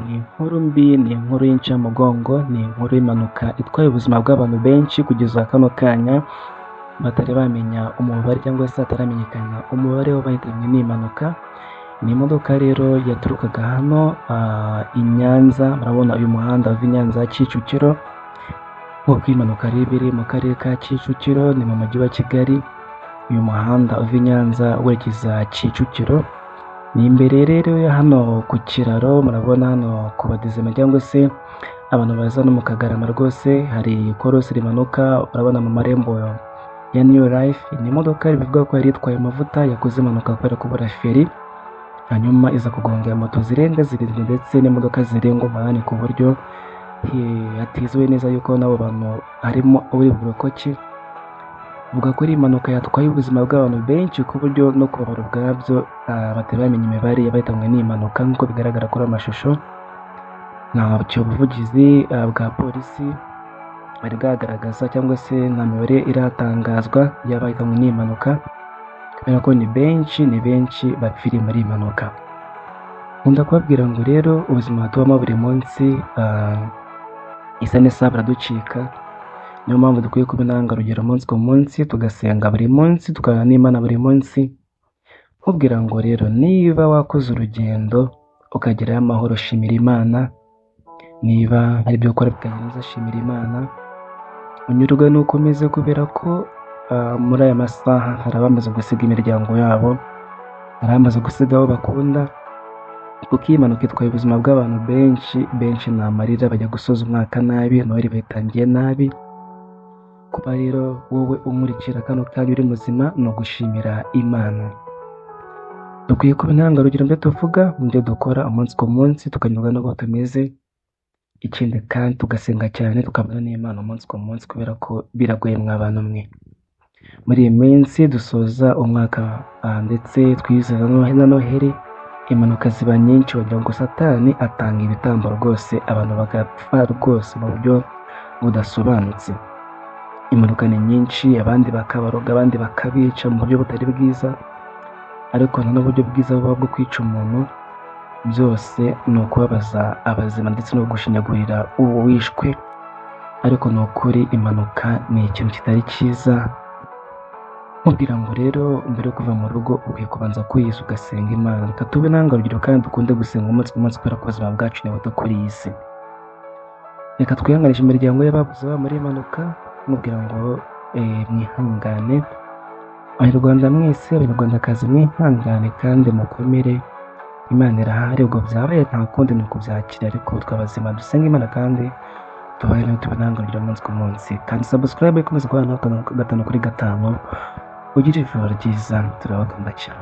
Ni inkuru mbi, ni inkuru y'incamugongo, ni inkuru y'impanuka itwaye ubuzima bw'abantu benshi kugeza kano kanya batari bamenya umubare cyangwa se hataramenyekana umubare w'abahitanywe n'iyi mpanuka. Ni imodoka rero yaturukaga hano i Nyanza, murabona uyu muhanda uva i Nyanza Kicukiro, nk'uko iyi mpanuka rero iri mu karere ka Kicukiro, ni mu mujyi wa Kigali, uyu muhanda uva i Nyanza werekeza Kicukiro, ni imbere rero ya hano ku kiraro, murabona hano ku badizima cyangwa se abantu baza no mu Kagarama rwose, hari ikorosi rimanuka, urabona mu marembo ya New Life. Ni imodoka bivugwa ko yari itwaye amavuta yakoze impanuka kubera kubura feri, hanyuma iza kugonga moto zirenga zirindwi ndetse n'imodoka zirenga umunani, ku buryo hatizewe neza yuko n'abo bantu harimo uri burokoke. Vuga ko ari impanuka yatwaye ubuzima bw'abantu benshi, ku buryo no kubabara ubwabyo batari bamenya imibare y'abahitanywe n'iyi mpanuka nk'uko bigaragara kuri aya mashusho. Ntacyo ubuvugizi bwa polisi bwari bwagaragaza cyangwa se nta mibare iratangazwa y'abahitanywe n'iyi mpanuka, kubera ko ni benshi, ni benshi bapfiriye muri iyi mpanuka. Nkunda kubabwira ngo rero ubuzima tubamo buri munsi isa n'isaha buraducika, niyo mpamvu dukwiye kuba intangarugero umunsi ku munsi, tugasenga buri munsi, tukabana n'Imana buri munsi. Nkubwira ngo rero niba wakoze urugendo ukagerayo amahoro, shimira Imana. Niba hari ibyo ukora bikagenda neza, shimira Imana. Unyurwe n'uko umeze, kubera ko muri aya masaha hari abamaze gusiga imiryango yabo, hari abamaze gusiga abo bakunda, kuko iyi mpanuka itwaye ubuzima bw'abantu benshi benshi. Ni amarira, bajya gusoza umwaka nabi, Noheli bayitangiye nabi. Kuba rero wowe unkurikira kano kanya uri muzima ni ugushimira Imana. Dukwiye kuba intangarugero mu byo tuvuga, mu byo dukora umunsi ku munsi, tukanyurwa n'uko tumeze. Ikindi kandi tugasenga cyane, tukabana n'Imana umunsi ku munsi, kubera ko biragoye mwa bantu mwe. Muri iyi minsi dusoza umwaka ndetse twizihiza na Noheli, impanuka ziba nyinshi, wagira ngo Satani atanga ibitambo rwose, abantu bagapfa rwose mu buryo budasobanutse. Impanuka ni nyinshi, abandi bakabaroga, abandi bakabica mu buryo butari bwiza, ariko nta n'uburyo bwiza bubaho bwo kwica umuntu. Byose ni ukubabaza abazima ndetse no gushinyagurira uwo wishwe, ariko ni ukuri impanuka ni ikintu kitari cyiza. Nkubwira ngo rero mbere yo kuva mu rugo ukwiye kubanza kwiyeza ugasenga Imana. Reka tube intangarugero kandi dukunde gusenga umunsi ku munsi, kubera ko ubuzima bwacu ni buto kuri iyi si. Reka twihanganishe imiryango y'ababuze ababo muri iyi mpanuka, mubwira ngo mwihangane. Abanyarwanda mwese, Abanyarwandakazi, mwihangane kandi mukomere, Imana irahari. Ubwo byabaye nta kundi ni ukubyakira, ariko twabazima dusenga Imana kandi tubaye nayo, tube intangarugero umunsi ku munsi. Kandi subscribe, ikomeze kubana natwe gatanu kuri gatanu. Ugire ijoro ryiza, turabakunda cyane.